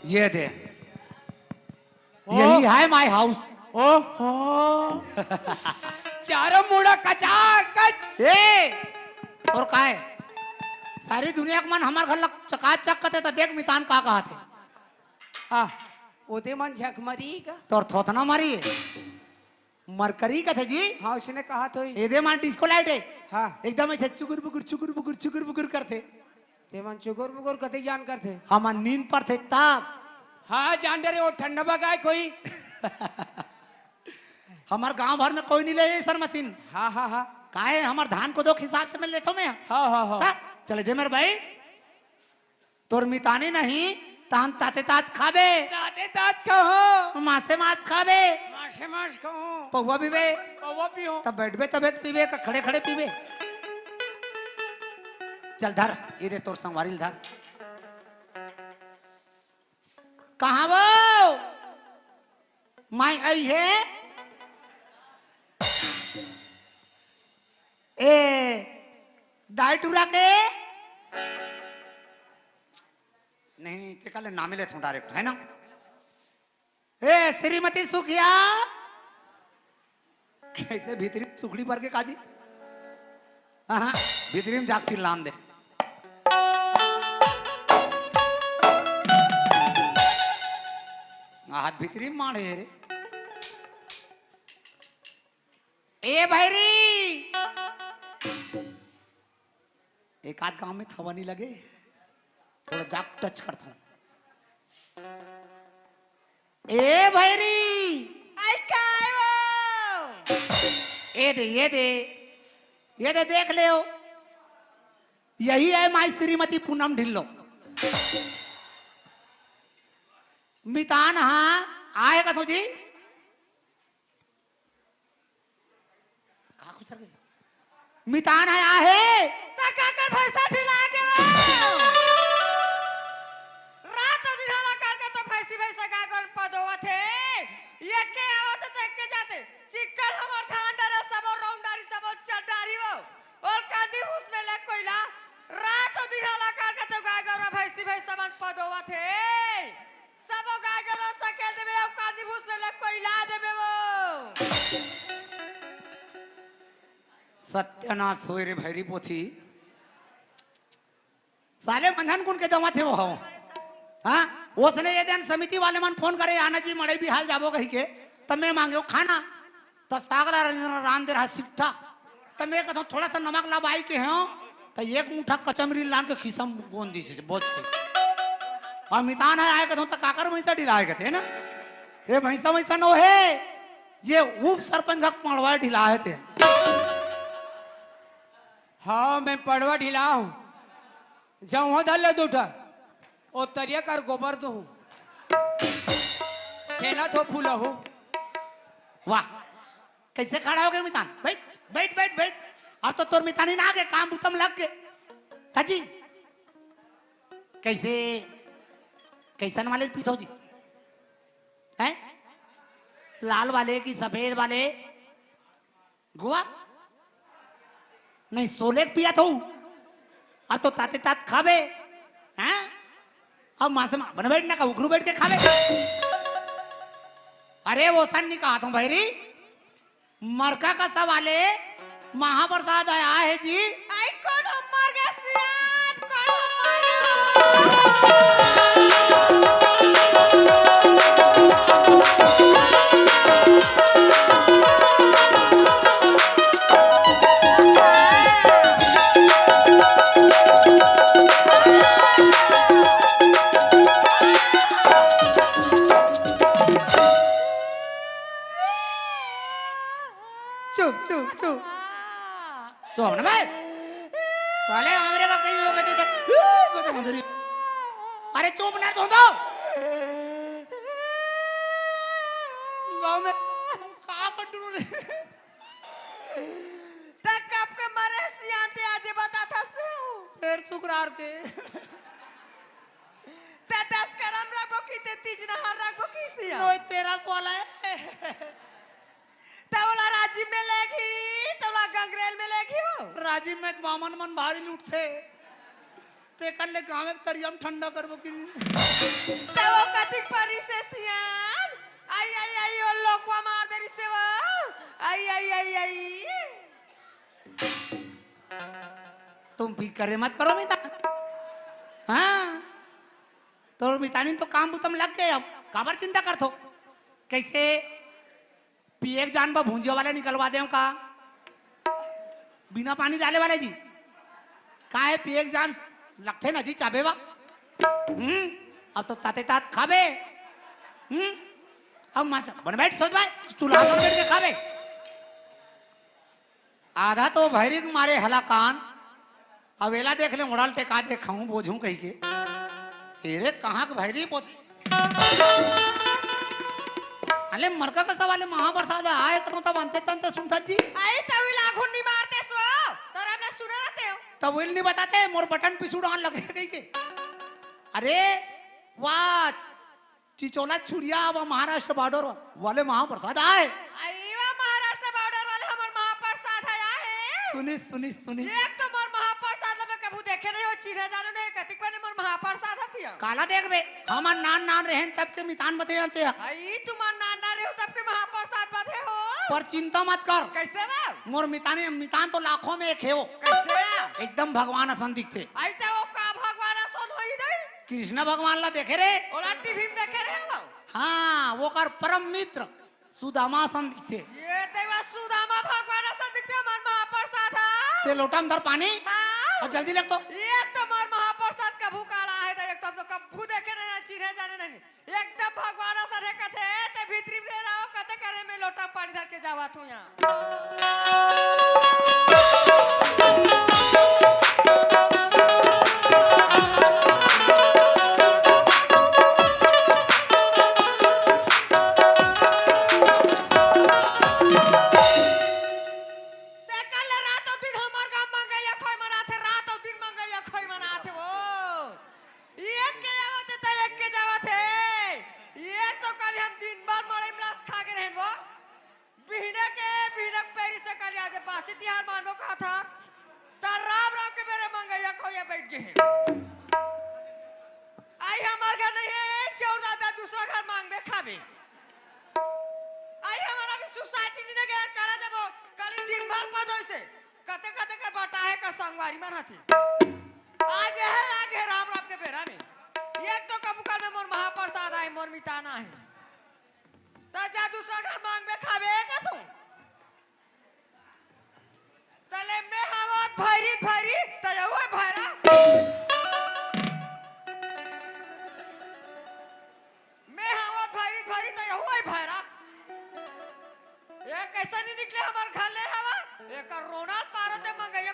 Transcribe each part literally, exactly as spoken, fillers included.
ये दे। ओ। यही है my house। ओहो। चारों मुड़ा कचाकच। ए, और का है? सारी दुनिया के मन हमर घर लग चकाचक कथे, त देख मितान का कहत हे। हाँ, ओदे मन झक मरी का? तोर थोथना मरी। मरकरी कथे जी। हाँ, उसने कहा तो ही। एदे मन disco light है। हाँ। एकदम ऐसे चुकुर बुकुर, चुकुर बुकुर, चुकुर बुकुर करथे। ते मन चुकुर बुकुर कते जान करथे। हमर नींद परथे तब। हाँ, जान डरे, वो ठंडा बगाए कोई। हमर गांव भर में कोई नहीं ले ऐसन मशीन। हाँ, हाँ, हाँ। काहे, हमर धान को दो हिसाब से मैं लेथो मैं। हाँ, हाँ, हाँ। ता, चले जे मेरे भाई, तोर मितानी नहीं, तान ताते तात खाबे। ताते तात खाओ। मासे मास खाबे। मासे मास खाओ। पौवा पीबे। पौवा पियो। तब बैठबे तबे पीबे, का खड़े खड़े पीबे। चल धर, ये दे तोर संगवारी ल धर। कहाँ वो? माई आई है? ए, दाई टूरा के? नहीं, नहीं, ते काले नामे लेथों direct, है ना? ए, श्रीमती सुखिया? कैसे भीतरी सुखड़ी पर के काजी? हाँ, हाँ, भीतरी में जाके चिल्लान दे। हाथ भीतरी में मारे रे। ए भैरी, एक आध गांव में थवा नहीं लगे, थोड़ा जाक touch करता हूँ। ए भैरी, आई काय वो? ए दे, ये दे, ये दे, देख ले हो, यही है माई श्रीमती पूनम ढिल्लो। मितान हाँ आए कथो जी। का खुसर गई? मितान है आहे। त काकर भैंसा ढिला गे वो? रात दिहाड़ा करके तो भैंसी भैंसा गाय गोन पदोवत हे। ये के आवत हे तो एक के जाते। चिक्कल हमर धान डरे सबो रौंडारी सबो चड्डारी वो। और कांदी भूस में ले कोइला। रात दिहाड़ा करके तो गाय गौरा भैंसी भैंसा मन पदोवत हे। सबो गाय गरु सकेल देबे, अउ कांदी भूस में ले कोइला देबे वो। सत्यानाश होय रे भैरी पोथी। साले मंझन कुन के जमा थे वो हो। हाँ, ओसने ये दिन समिति वाले मन फोन करे, "आना जी, मड़ई बिहाल जाबो," कही के, तब मैं मांगे खाना। त साग ला रांध दे रहा सिट्ठा। त मैं कहता हूँ, "थोड़ा सा नमक ला बाई के हो।" त एक मुठा कचमरी लान के खीसा म गोंद दिस हे, बोझ के। अउ मितान है आए कहता हूँ, "त काकर भैंसा ढिलाए कहते हैं ना? ये भैंसा वैसा नो है, ये उप सरपंच का पड़वा ढिला है ते।" हाँ, मैं पड़वा ढिला हूँ। जाऊँ हो धर ले दूठा। ओ तरिया कर गोबर दूँ। सेना थो फूला हो। वाह, कैसे खड़ा हो गए मितान? बैठ, बैठ, बैठ, बैठ। अब तो तोर मितानी ना आगे, काम बुतम लग गए। काजी, कैसे, कैसन वाले पीथो जी? हैं? लाल वाले कि सफेद वाले? गोवा? नहीं, सोले के पिया थो। अब तो ताते तात खाबे। हैं? अब मासे मा-, बन बैठ ना का, उखरू बैठ के खाबे। अरे, वो सन नहीं कहा था भैरी। मरका का सवाले महाप्रसाद आया है जी। आई कौन हो मर गया सियान, कौन हो मर गया? चुप, चुप, चुप। चुप ना बे। साले हमरे का कहीं हो गए तो, तो मंदिर। अरे चुप ना, तो दो। गाँव में का बंडरू रे? तक कब के मरे सियान ते आजे बताथस ने हो। फिर शुक्रार के। ते दस करम रखबो की ते तीज नहर रखबो की सिया? नोय तेरस वाला है। ते ओला राजिम में लेगही, ते ओला गंगरेल में लेगही वो। राजिम में बामन मन भारी लूटथे। ते कर ले गाँव में तरिया में ठंडा करबो की। ते वो तुम फिक्र मत करो मितान। हाँ, तो मितानी तो काम बुतम लग गए, अब काबर चिंता करथो? कैसे पिए के जान बा भुंजिया वाले निकलवा देव का? बिना पानी डाले वाले जी। का है पिए के जान लगथे ना जी चाबे बा। हम्म, अब तो ताते तात खाबे। हम्म, अब मस बन बैठ सोच भाई, चूल्हा पर बैठ के खाबे। आधा तो भैरी के मारे हला कान, अब एला देख ले, ओढ़ल टेका दे, खाऊं बोझूं कही के। तेरे कहाँ के भैरी बोझ? अले मरका का सवाल है, महाप्रसाद आए करो तब अंते तंते सुनता जी। आई तविल आघुन नहीं मारते सो, तर हमने सुने रहते हो। तब विल नहीं बताते, मोर बटन पिछू डाल लगे कही के। अरे वाह, चिचोला छुरिया अब महाराष्ट्र बॉर्डर वाले महाप्रसाद आए। अरे वाह, महाराष्ट्र बॉर्डर वाले हमर महाप्रसाद है, आए। सुनी, सुनी, सुनी। एक तो मोर महाप्रसाद ला मैं कभू देखे नहीं हो, चिन्हे जाने नहीं, कतिक बने मोर महाप्रसाद हतिया। काला देख बे, हमर नान नान रहेन तब के मितान बते जानते हैं। आई तुम्हार नान नान रहे हो तब के महाप्रसाद बते हो। पर चिंता मत कर। कैसे बा? मोर मिताने, मितान तो लाखों में एक है वो। कैसे? एकदम भगवान असन दिखते। आई ते वो का भगवान असन होई दई? कृष्ण भगवान ला देखे रे? ओला टीवी में देखे रे हो? हाँ, वो कर परम मित्र सुदामा असन दिखते। ये तेवा सुदामा भगवान असन दिखते, मन महाप्रसाद हा। ते लोटा में धर पानी। हाँ। और जल्दी लग तो। एक तो मोर महाप्रसाद कभू काला है, तो एक तो, तो कभू देखे नहीं, चिन्हे जाने नहीं। एकदम भगवान असन है कथे, ते भीतरी में रहो, कते करे में लोटा पानी धर के जावा तू यहाँ। ते कल रात दिन हमर गाँव मंगैया खोई मनाथे, रात दिन मंगैया खोई मनाथे वो। एक के आवत हे त एक के जावत हे। एक तो कल हम दिन भर मड़ई में लस खा के रहेन वो। बिहने के, बिहने के पेरी से कल याद हे, बासी तिहार मानबो कहा था। त राम राम के बेरे मंगैया खोइया बैठ गए हे। आई हमार घर नहीं है, चौर दादा दूसरा घर मांगबे खाबे। आई हमारा भी सोसाइटी नहीं गया, करा देबो, कल दिन भर पद होइसे। कते कते कर बटा है का संगवारी मन हथे। आज है, आगे राम राम के बेरा में। एक तो कबूकल में मोर महाप्रसाद आए, मोर मिताना है। त जा दूसरा घर मांगबे खाबे का तू? तले मैं हवत भैरी भैरी, त यहो भैरा। मैं हवत भैरी भैरी, त यहो भैरा। ये कैसे नहीं निकले हमार घर ले हवा? एकर रोना पारो ते मंगैया।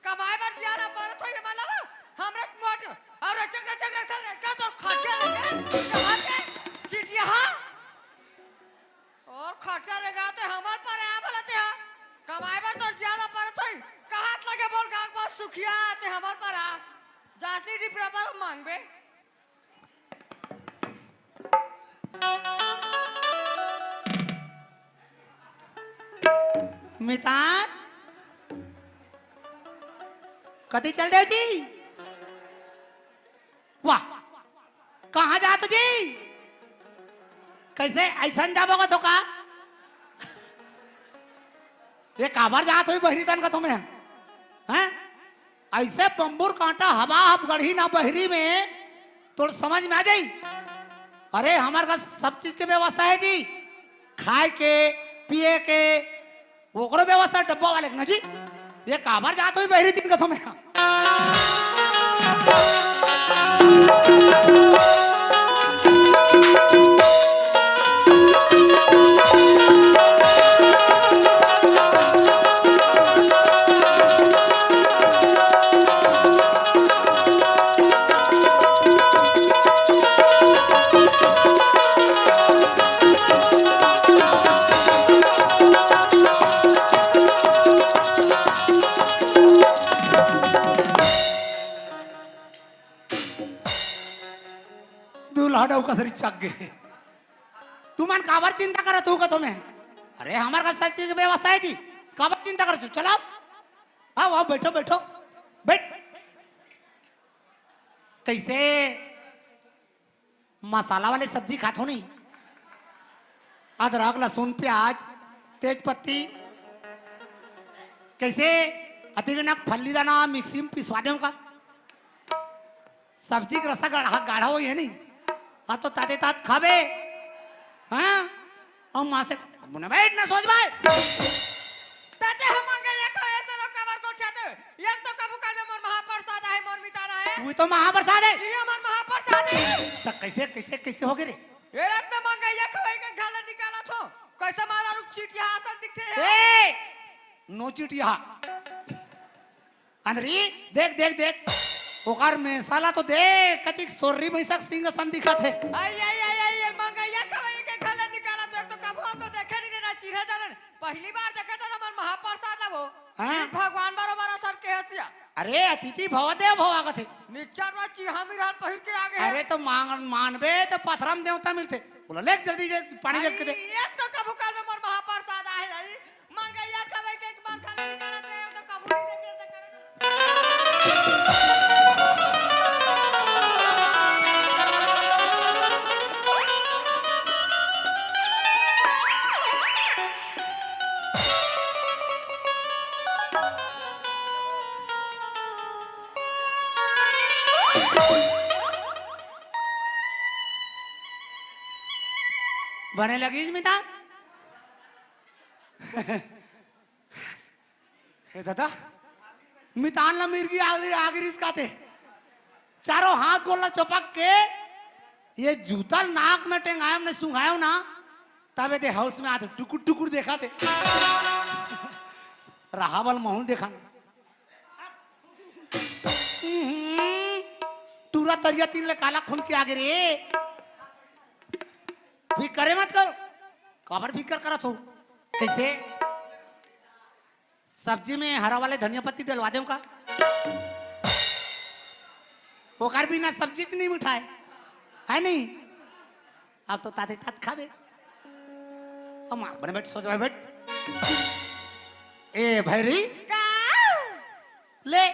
कमाए बर जियाना परत होई हमन ला, हमरे मोट, और रचक, रचक, रचक, रचक, तो खर्चा लगे, कहाँ से? चिटिया, हाँ? और खर्चा लगा ते हमर पर आया बोला ते, हाँ? कमाए बर तो जियाना परत होई, कहाँ लगे बोल गाँव पास सुखिया ते हमर पर आ, जासनी डिपरा पर मांगबे। मितान, कति चल देव जी? वाह, कहाँ जात जी? कैसे ऐसन जाबो का तो का? ये काबर जात होई बहरी तन का तुम्हें? हैं? ऐसे बम्बूर कांटा हवा हब गढ़ी ना बहरी में, तोर समझ में आ जाई। अरे, हमार घर सब चीज के व्यवस्था है जी, खाए के, पिए के, ओकरो व्यवस्था डब्बा वाले के ना जी। ये काबर जात होई बहरी दिन का समय? दूल्हा डौका सरी चक गे। तुमन काबर चिंता करत हो का तुम्हें? अरे, हमार का सब चीज के व्यवस्था है जी, काबर चिंता करत हो? चलाओ, आओ, आओ, बैठो, बैठो, बैठ। कैसे? मसाला वाले सब्जी खाथो नहीं। अदरक, लहसुन, प्याज, तेज पत्ती, कैसे अतिक नक फल्ली दाना मिक्सी में पिसवा देंव का? सब्जी के रसा गाढ़ा, गाढ़ा होई है नहीं। हाँ, तो ताते तात खाबे। हाँ, अउ माँ से मुने बैठ ना सोच भाई। ताते हम मांगे एक हो ऐसे लोग कबर को छाते। एक तो कभू काल में मोर महाप्रसाद आहे, मोर मितान आहे। वो तो महाप्रसाद है। ये हमार महाप्रसाद है। तो कैसे, कैसे, कैसे हो गए रे? ये रात में मांगे एक हो एक एक घाला निकाला थो। कैसे मारा रुक चीटिया आसन दिखते हैं। ए, नो चीटिया। अंदरी, देख, देख, देख। ओकर मेसाला तो देख, कतिक सोर्री भैंसक सिंह असन दिखत हे। आई, आई, आई, आई, ये मंगैया खवई के घले निकाला तो एक तो कभू हम तो देखे नहीं रे ना चिन्हे जाने। पहली बार देखे था ना मन महाप्रसाद ला वो। हाँ? भगवान बरोबर असन के हसिया। अरे, अतिथि भव देव भव आगत हे। निच्चर वा चिरहा मिरहा पहिर के आगे हे। अरे, तो मांग, मानबे तो पथरा म देवता मिलथे। बोला, "ले जल्दी जे पानी जग के दे।" आई, एक तो कभू काल में मोर महाप्रसाद आहे, आई। मंगैया खवई के एक बार खाली निकालत रहे हो तो कभू नहीं देखे तो करे। बने लगिस मितान? हे दादा, मितान ला मिर्गी आगे, आगे रिस काथे। चारों हाथ गोड़ ला चपक के, ये जूता नाक में टेंगायम ने सुंघायम ना, तबे दे हाउस में आथे, टुकुर टुकुर देखाथे। रहा बल महूं देखा। हम्म, टूरा तरिया तीन ले काला खून के आगे रे। फिकर मत कर। काबर फिकर करत हो? कैसे? सब्जी में हरा वाले धनिया पत्ती डलवा देंव का? ओकर बिना सब्जी के नहीं मिठाए, है नहीं? अब तो ताते तात खाबे। अम्मा, बने बैठ, सोच रहे बैठ। ए भैरी, का? ले,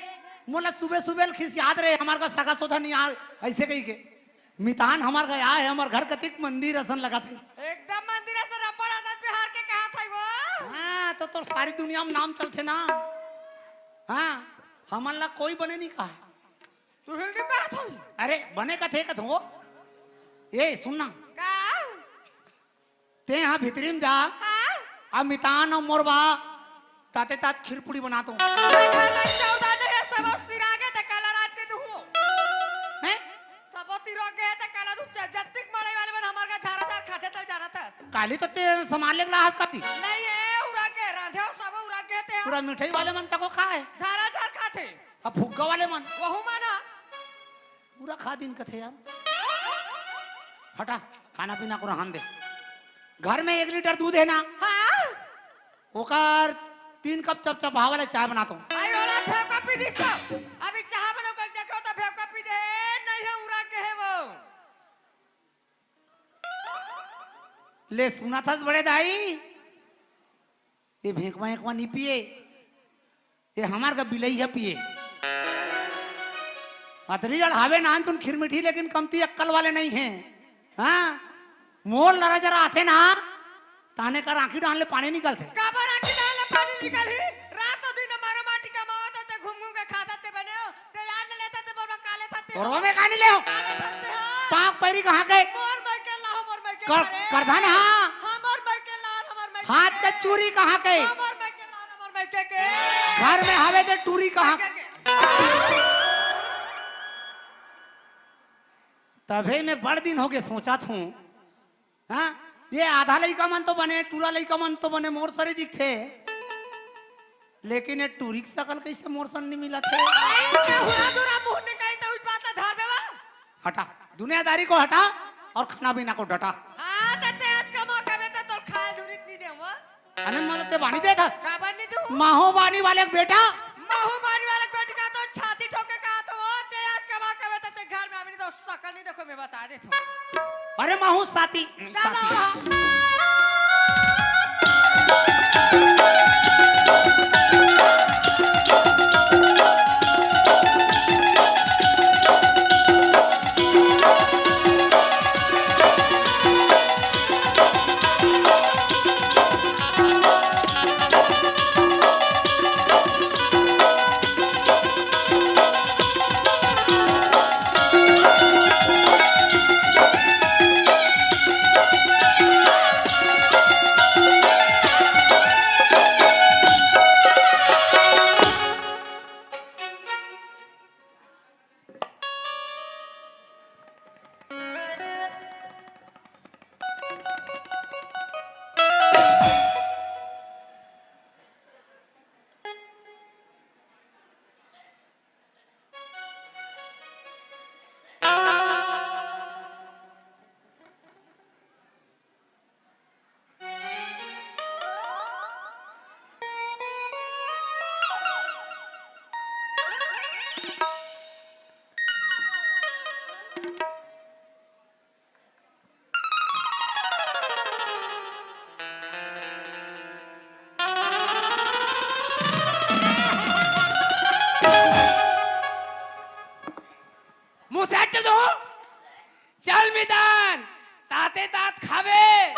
मोला सुबह सुबह खिसियात रहे, हमार का सगा सोधा नहीं आ, ऐसे कही के। मितान हमार गया है, हमार घर कतिक मंदिर असन लगत हे। एकदम मंदिर असन रबड़ आदत बिहार के कहा था वो। हाँ, तो तोर सारी दुनिया में नाम चलथे ना। हाँ, हमन ला कोई बने नहीं कहा। तू हिल नहीं कहा था। अरे, बने कथे कथो। ए, सुन ना। का? तें हा भीतरी म जा। हाँ? अब मितान अउ मोर बा, ताते तात खीर पूड़ी बना तो। मैं घर में चौदह नहीं है, सबो सिरागे ते काला रात के दुहूं। हैं? सबो तिरोगे ते काला दू च-, जत्तिक मड़ई वाले मन हमार का झारा झार खाथे तल जाना था। काली तो ते सामान लेके लाहस काती। नहीं है, उरागे, रांधे हो सबो उरागे ते हो। पूरा मिठाई वाले मन तको खाए। झारा झार खाथे। अब फुग्गा वाले मन। वहू माना। पूरा खा दिन कथे यार। हटा, खाना पीना को रहन दे। घर में एक लीटर दूध है ना, हाँ। ओकर तीन कप चपचपा वाले चाय बना तो। आई वाला भेवका पी दिस तो। अभी चाह बनो के देखो तो भेवका पी दे, नहीं है उरा के है वो। ले सुना थस बड़े दाई, ये भेंकवा एकवा नहीं पिए। ये हमार का बिलई ह पिए। अतरी जड़ हावे नान तुन खीर मीठी, लेकिन कमती अक्कल वाले नहीं हैं। हाँ, मोर लरा जरा आथे ना, ताने कर आंखी डाल ले पानी निकलथे। काबर आंखी डाल ले पानी निकलही? रात दिन मारो माटी कमावत हो, ते घूम घूम के खाता ते बने हो, ते याद ले लेता ते बोलबा काले था ते हो। और वो में कहानी ले हो? काले था ते हो। पाक पैरी कहाँ के? मोर मर के लाहो, मोर मर के कर-, करे। करधन हाँ। हाँ, मोर मर के लाहो, मोर मर के हाथ के। के चूरी कहाँ के? हाँ, मोर मर के लाहो, मोर मर के के। घर में हवे ते टूरी कहाँ के? के? तभे मैं बड़ दिन हो गए सोचत हूँ। हाँ, ये आधा लइका मन तो बने, टूरा लइका मन तो बने, मोर सरी दिखथे, लेकिन ये टूरी के सकल कैसे मोर सन नहीं मिलत हे? आई के हुरा धुरा मुंह निकाई त उस बात ला धार बेवा। हटा, दुनियादारी को हटा और खाना पीना को डटा। हाँ, त ते आज कमा कमे त तोर खाए धुरी नहीं देवा। अने मला ते बानी देथस? काबर नहीं दूँ? माहू बानी वाले के बेटा। माहू बानी वाले के बेटी का तो छाती ठोके कहा तो वो ते आज कमा कमे त ते घर में आवे नहीं तो सकल नहीं देखो, मैं बता देता हूँ। अरे माहू साथी, चलो। साथी। मुँह सेट दो। चल मितान, ताते तात खाबे,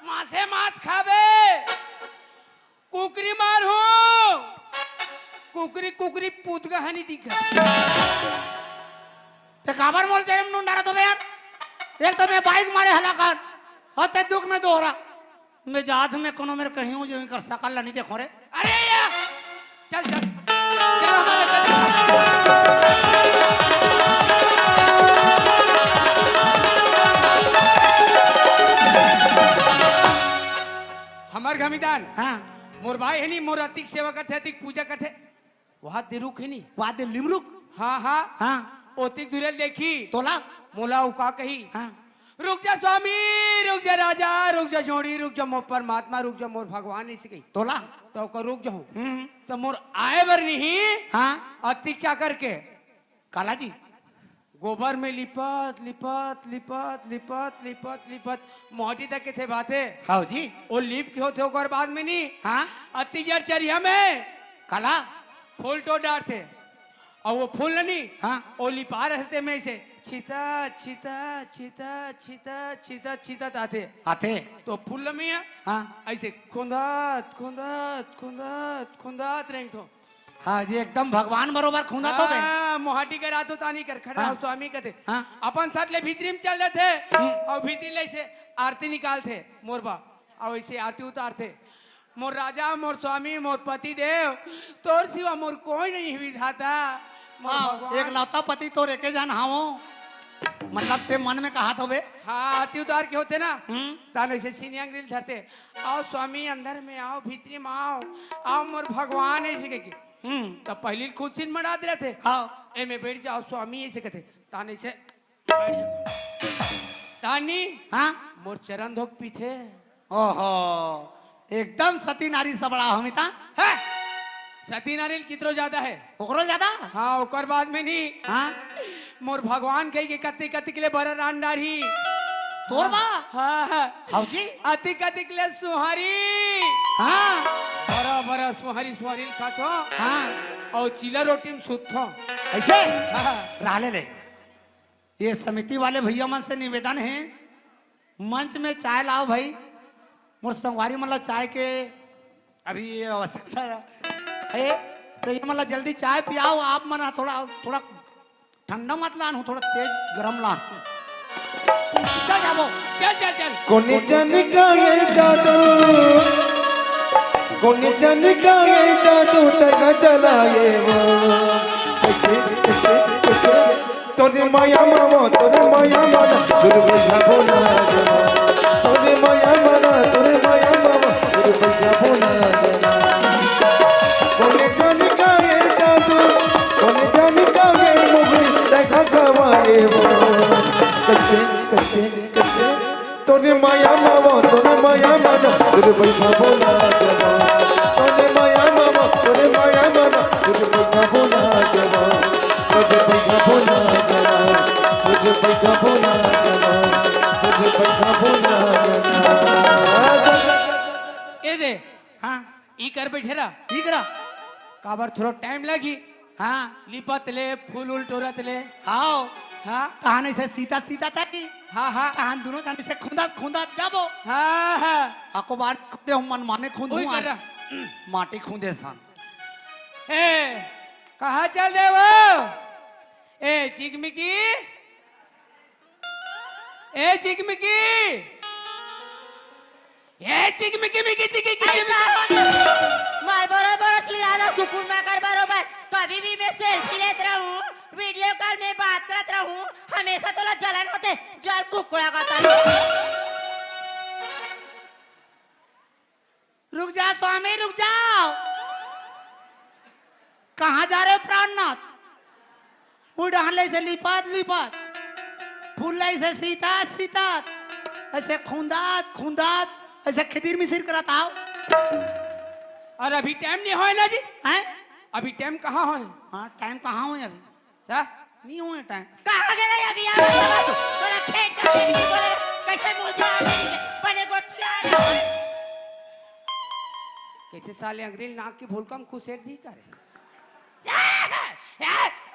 मासे मास खाबे, कुकरी मारहूँ, कुकरी कुकरी पूत गहनी दिख। ते काबर मोल जेम नून डारा तो बे यार। एक तो मैं बाइक मारे हला कर, और ते दुख में दोहरा। मैं जात में कोनो मेरे कहीं हूँ जो इनकर सकल ला नहीं देखो रे। अरे या, चल चल, चल हमारे चल। हमर घमितान, हाँ। मोर भाई है नी, मोर अतिक सेवा करथे, अतिक पूजा करथे। वहाँ दे रुख है नी। वहाँ दे लिमरुख। हाँ, हाँ। हाँ। ओतिक दुरेल देखी। तोला। मोला उ का कही। हाँ। "रुक जा स्वामी, रुक जा राजा, रुक जा जोड़ी, रुक जा मोर परमात्मा, रुक जा मोर भगवान," इसे कही। तोला। तो ओकर रुक जाहूँ। हम्म। तो मोर आए बर नहीं। हाँ। अतिक चाकर के। काला जी। गोबर में लिपत, लिपत, लिपत, लिपत, लिपत, लिपत, मोहटी तक के थे बाते। हाँ जी। ओ लिप के होथे ओकर बाद में नी। हाँ। अतिक जर चरिया में। काला। फूल टो डारथे। अउ वो फूल ल नी, हाँ। वो लिपा रहथे में से छीतत, छीतत, छीतत, छीतत, छीतत, छीतत आथे। आथे। तो फूल ल में हाँ। ऐसे खुंदत, खुंदत, खुंदत, खुंदत रेंगथों। हाँ जी, एकदम भगवान बरोबर खुंदत हो बे। हाँ, मोहाटी के रात होता नहीं कर, खड़ा हाँ। हो, स्वामी कथे। हाँ। अपन साथ ले भीतरी में चल जाथे। हम्म। अउ भीतरी ले से आरती निकालथे, मोर बा। अउ ऐसे आरती उतारथे। मोर राजा, मोर स्वामी, मोर पति देव, तोर सिवा मोर कोई नहीं है विधाता। मोर हाँ, भगवान। एकलौता पति तोर एके जन हावो। मतलब ते मन में कहात होबे। हाँ, आरती उतार के होथे ना, हम्म। तान ऐसे सीने अंगरी ल धरथे, "आओ स्वामी, अंदर में आओ, भीतरी में आओ, आओ मोर भगवान," ऐसे कहिके। हम्म। तब पहिली खुद सीन मड़ा दे रहिथे। हाँ। "ए में बैठ जाओ स्वामी," ऐसे कथे। तान ऐसे तानी हाँ? मोर चरण धोक पीथे। ओहो, एकदम सती नारी सबड़ा हो मितान। है? सती नारी ल कितरो ज्यादा है। ओकरो ज्यादा? हाँ, ओकर बाद में नहीं। हाँ? मोर भगवान कही के कतिक कतिक ले बरा रान डारही। तोर बा? हाँ, हाँ। हौ जी? अतिक अतिक ले सुहारी। हाँ। बरा बरा सुहारी, सुहारी ल खाथो। हाँ। अउ चीला रोटी में सुतथो। ऐसे? हाँ। रहले ले। ये समिति वाले भैया मन से निवेदन है, मंच में चाय लाओ भाई, मोर संगवारी मन ला चाय के अभी ये आवश्यकता है, तो ये मन ला जल्दी चाय पियाओ। आप मन थोड़ा, थोड़ा ठंडा मत लान हो, थोड़ा तेज गरम लान। चल जाबो। चल, चल, चल। कोने जन का ये जादू, कोने जन का ये जादू, तैं चलाए वो। ऐसे, ऐसे, ऐसे। तोरे माया मामा, तोरे माया मामा, सुर बैठा बोला जना। तोरे माया मामा, तोरे माया मामा, सुर बैठा बोला जना। कोने जन का ये जादू, कोने जन का ये मुगरी, देखा गवाए वो। कैसे, कैसे, कैसे? तोरे माया मामा, तोरे माया मामा, सुर बैठा बोला जना। तोरे माया मामा, तोरे माया मामा, सुर बैठा बोला जना। सुर बैठा बोला जना। सुर बैठा बोला जना। सुर बैठा बोला जना। ए दे। हाँ। ई कर बैठे रहा। ई करा। काबर थोड़ा टाइम लगी। हाँ। लिपत ले, फूल उल टोरत ले। आओ। हाँ। तहाने से सीता सीता तक की। हाँ, हाँ। तहान दुनों झन से खुंदत खुंदत जाबो। हाँ, हाँ। अको बार खुंदे हम मन माने खुंद हुआ। माटी खुंदे सन। ए, कहाँ चल दे वो? ए, चिकमिकी। ए, चिकमिकी। ए, चिकमिकी, मिकी, चिकी, चिकी, मिकी। मैं बरोबर चिल्लात हूँ, कुकुर माकर बरोबर। कभी भी मैं selfie लेत रहूँ, video call में बात करत रहूँ, हमेशा तोला जलन होथे, जल कुकड़ा का तरी। रुक जा स्वामी, रुक जाओ। कहाँ जा रहे हो प्राणनाथ? उड़ान ले से लिपत लिपत, फूल ले से सीतात सीतात, ऐसे खुंदात खुंदात, ऐसे खिदिर मिसिर करत आओ। और अभी time नहीं होए ना जी। हैं? अभी time कहाँ होए? हाँ, time कहाँ होए अभी? क्या? नहीं होए time। कहाँ गए रहे अभी? आ, तोरा खेत का देख के बोले, कैसे मुझे बने गोठिया। कैसे साले अंग्रेज नाक की भूलकम खुसेर दी करे।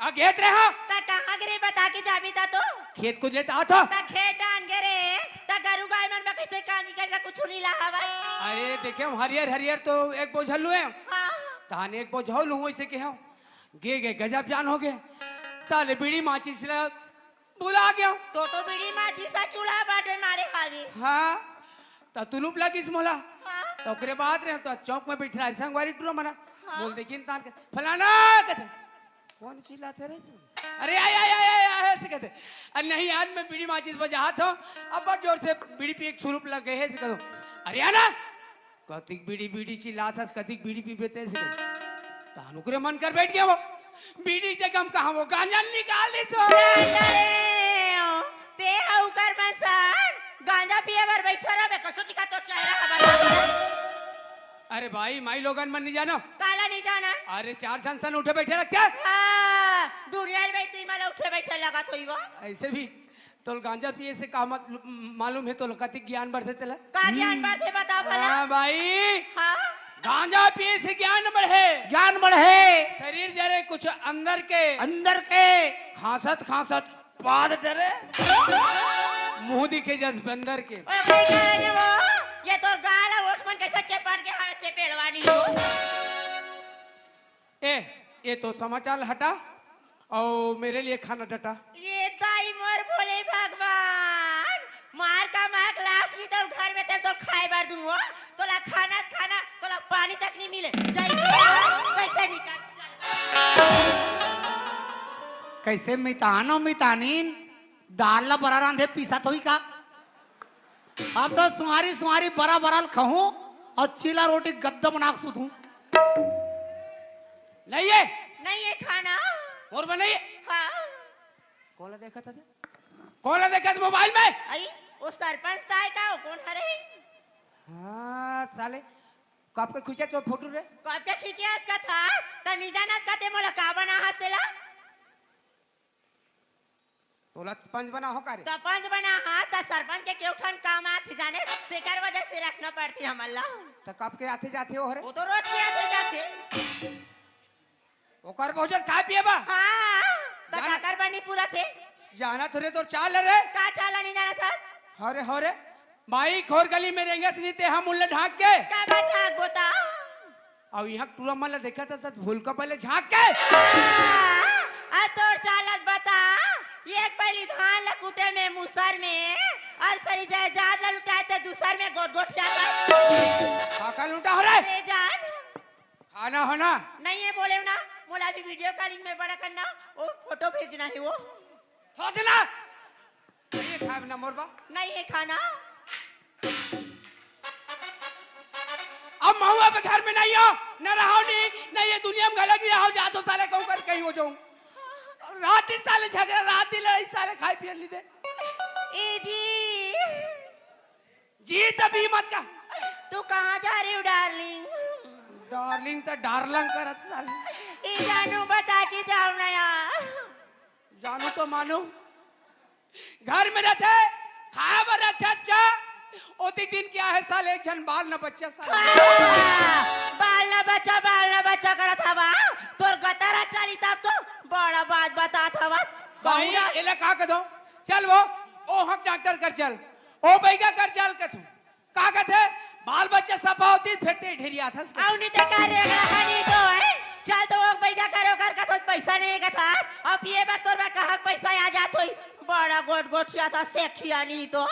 आ, घेत रहे हो। त कहाँ गे रे, बता के जाबी त तो। खेत कुछ लेता आ तो। त खेत डान गे रे, त गरु गाय मन में कैसे काम निकल रहा, कुछ नहीं ला हवा। अरे देखे, हम हरियर हरियर तो एक बोझल लुए। हाँ। तहान एक बोझल लुए, ऐसे के हम गे गे गजब जान हो गए। साले बीड़ी माचिस ला भुला गया। तो, तो बीड़ी माचिस सा चूल्हा बाटे मारे हावी। हाँ, त तुलुप लगिस मोला। हाँ। त ओकरे बाद रे, त चौक में बैठ रहा है संगवारी टूरा मना। हाँ। बोल देखिन तान के, "फलाना," कहते, "कौन चिल्लाते रे तू?" "अरे, आय, आय, आय, आय, आय," ऐसे कहते। "अरे नहीं यार, मैं बीड़ी माचिस बजात हूँ, अब बहुत जोर से बीड़ी पी एक सुलुप लग गए है," ऐसे कहते। "अरे आना, कतिक बीड़ी, बीड़ी चिल्लात हस, कतिक बीड़ी पीबे ते से।" तहान ओकरे मन कर बैठ गया वो। बीड़ी के जगह हम कहा वो गांजा निकाल दे सो। गांजा रे, ते हा उकर मन सन, गांजा पिए बर बैठो रहो, मैं कसो दिखा तोर चेहरा खबर। अरे भाई, माई लोगन मन नहीं जानो। काला नहीं जाना। अरे चार झन सन उठे बैठे रखते। हाँ, दुनिया में तू मला उठे बैठे लगा थोई वो। ऐसे भी तोल गांजा पिए से का मत, मालूम है तोल कतिक ज्ञान बढ़थे तेला? का ज्ञान बढ़थे बता भला? हाँ भाई। हाँ। गांजा पिए से ज्ञान बढ़े। ज्ञान बढ़े। शरीर जरे कुछ अंदर के। अंदर के। खांसत खांसत पाद डरे। मुंह दिखे जस बंदर के। ओए, कोई कहे रे वो, ये तोर गाल है, ओठ मन कैसे चेपट के हाथ से पेलवानी हो? ए, ये तो समाचार हटा और मेरे लिए खाना डटा। ये दाई मोर भोले भगवान, मार का मार ग्लास नहीं तो घर में तेल तो खाए बार दूंगो, तोला खाना खाना, तोला पानी तक नहीं मिले। जैसे, कैसे निकल। कैसे मितानो मितानीन, दाल ला बरा रांधे पीसा तो ही का? अब तो सुहारी सुहारी बरा बरा ल खाहूं और चीला रोटी गद्दा बना के सुतहूं। नहीं है। नहीं है खाना। और बनाइए। हाँ। कौन ला देखा था? कौन ला देखा था मोबाइल में? आई, वो सरपंच था का, वो कौन हरे? हाँ, साले। कब के खींचे तो फोटो रे? कब के खींचे आज का था? त नहीं जाना का ते मोला का बना हाथ से ला? तोला पंच बना हो का रे? त पंच बना, हाँ, त सरपंच के केउ ठन काम आथे जाने, तेकर वजह से रखना पड़थे हमन ला। त कब के आथे जाथे ओ हरे? वो तो रोज के आथे जाथे। ओकर बहुजन चाय पिए बा? हाँ, त जाना काकर बनी पूरा थे? जाना थोरे तोर चाल रे। का चाल नहीं जाना था? हरे, हरे, माई खोर गली में रेंगस नहीं ते हम उल्ला ढाक के। का बा ढाक बोता? अब यहाँ टूरा मन ला देखा था, सत भूल का पहले झांक के। आ, आ तोर चालत बता, एक पहली धान ला कूटे में मुसर में, और सरी जायदाद ला लुटाए ते दूसर में गोट गोट जाता। काका लूटा हो रे? अरे जान। खाना हो ना? नहीं है बोले ना, मोला अभी video calling में बड़ा करना, वो फोटो भेजना है वो। सोचना। नहीं है खाब ना मोर बा। नहीं है खाना। अब महुआ पे घर में नहीं हो, न रहो नहीं, नहीं ये दुनिया में गलत भी रहो, जा तो साले कहूँ कर कहीं हो जाऊं। रात दिन साले झगड़ा, रात दिन लड़ाई, साले खाए पिए नहीं दे। ए जी। जी तभी मत का। तू कहाँ जा रही हो डार्लिंग? डार्लिंग तो डार्लिंग करत साले। ए जानू बता के जाओ ना यार। जानू तो मानू। घर में रहते, खाए बर अच्छा अच्छा। ओतिक दिन क्या है साले, एक झन बाल न बच्चा साले। हाँ, बाल न बच्चा, बाल न बच्चा करत हवा। तोर गतारा चाली तब तो बड़ा बात बतात हवा। भाई, एला का कह दो? चल वो ओ हक डॉक्टर कर चल, ओ बैगा कर चल कथू। का कथे? बाल बच्चा सफा होती, फिर ते ढेरिया था। अउ नहीं ते का रे, अगर हनी तो है, चल तो वो बैगा करो कर कथो, पैसा नहीं कथा। अब ये बार तोर बा कहाँ पैसा आ जात होई? बड़ा गोट गोठिया था, सेखिया नहीं तो।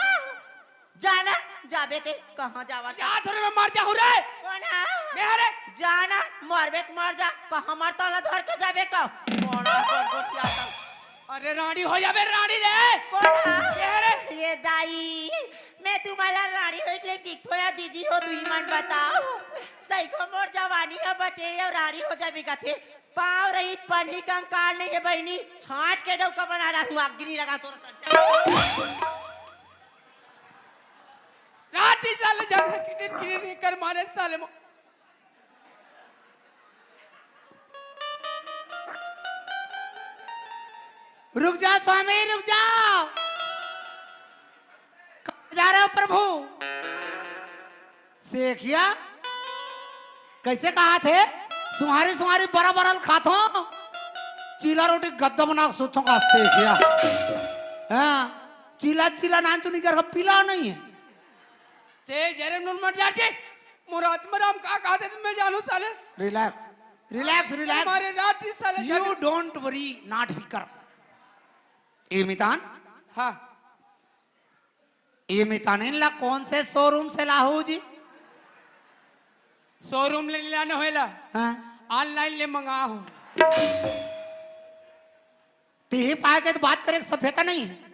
जाना, जाबे ते, कहाँ जावा था? जा, थोड़े में मर जाहूँ रे। कौन है? मैं हरे। जाना, मरबे त मर जा, कहाँ मरता ला धर के जाबे का? बड़ा गोट गोठिया था। अरे रानी हो जाबे, रानी रे। कौन है? मैं हरे। ये दाई, मैं तुम्हारा रानी होई ले दिखथो या दीदी हो, तुही मन बताओ। सही को मोर जवानी ह बचे अउ रानी हो जाबे कथे। पाँव रहित पानी कंकाल नहीं है बहिनी, छांट के डौका बना रहा हूँ, अग्नि लगा तोर। रात ही साले ज्यादा किटिर किटिर नहीं कर मारे साले मो। रुक जा स्वामी, रुक जा। कहाँ जा रहे हो प्रभु? सेखिया, कैसे कहा थे? सुहारी सुहारी बरा बरा ल खाथो, चीला रोटी गद्दा बना के सुतथो का सेखिया। हाँ, चीला चीला नान चुनी कर पिला नहीं है। ते जरे नून मत जाचे, मोर आत्मा राम का कहा थे मैं जानू साले। Relax, relax, relax. हमारे रात ही साले यू जाने- डोंट वरी, नॉट फिकर। ए मितान, हाँ। ये मितानिन ला कौन से शोरूम से लाहू जी? शोरूम ले लाने होएला। हाँ। ऑनलाइन ले मंगा हो। टीही पाए के तो बात करे के सभ्यता नहीं है।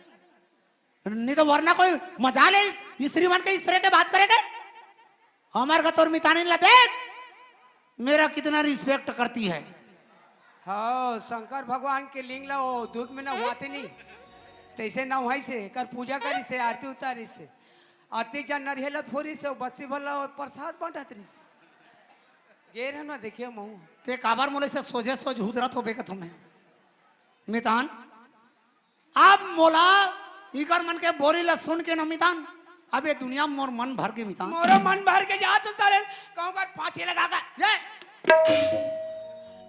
नहीं तो वरना कोई मजा ले स्त्री मन के इस तरह के बात करेगे। हमार का तोर मितानिन ला देख, मेरा कितना रिस्पेक्ट करती है। हाँ, शंकर भगवान के लिंग ला वो दूध में नहवाथे नहीं, तैसे नहवाइस हे, एकर पूजा करिस हे, आरती उतारिस हे, अतिक जन नरियल फोरिस हे, बस्ती भर ला प्रसाद बांटत रहिस हे। गे रहे ना, देखिए महू। ते काबर मोले से सोझे सोझ हुदरत होबे का तुम्हें? मितान, अब मोला इकर मन के बोली ला सुन के न मितान, अब ये दुनिया में मोर मन भर के मितान। मोरो मन भर के जा तो साले, कहूँ कर फांसी लगा कर। ये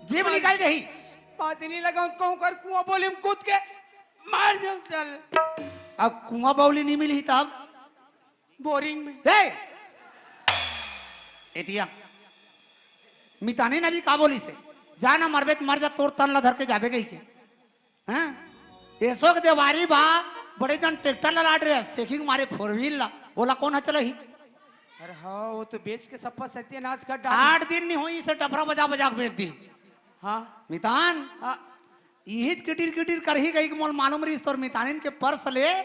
जीभ निकल जाही। फांसी नहीं लगाऊं, कहूँ कर कुआं बोली में कूद के मर जाऊं साले। अब कुआं बौली नहीं मिली तब? बोरिंग में। ए! एतिया। मितानिन अभी का बोलिस हे? जा ना मरबे त मर जा, तोर तन ला धर के जाबे कही के। हैं? एसो के देवारी बा, बड़े जन ट्रैक्टर ला लाड रहे, सेखी के मारे फोर व्हील ला, ओला कौन ह चलाही? अरे हाँ, वो तो बेच के सप्पा सत्यानाश कर डाल। आठ दिन नहीं होइस हे, डफरा बजा बजा के बेच दी। हाँ। मितान, हाँ। इहिच किटिर किटिर करही कही के मोल मालूम रहिस तोर मितानिन के पर्स ले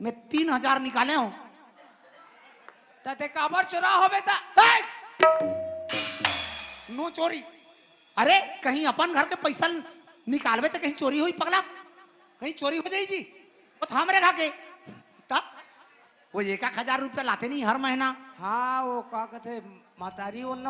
मैं तीन हजार निकाले हूँ। त ते काबर चोरा होबे त? ए! नो चोरी। अरे, कहीं अपन घर के पैसा निकालबे त कहीं चोरी होई पगला? कहीं चोरी हो जाई जी? वो तो हमरे घर के। त वो एक एक हजार रुपया लाते नहीं हर महीना। हाँ, वो का कहते, महतारी वो न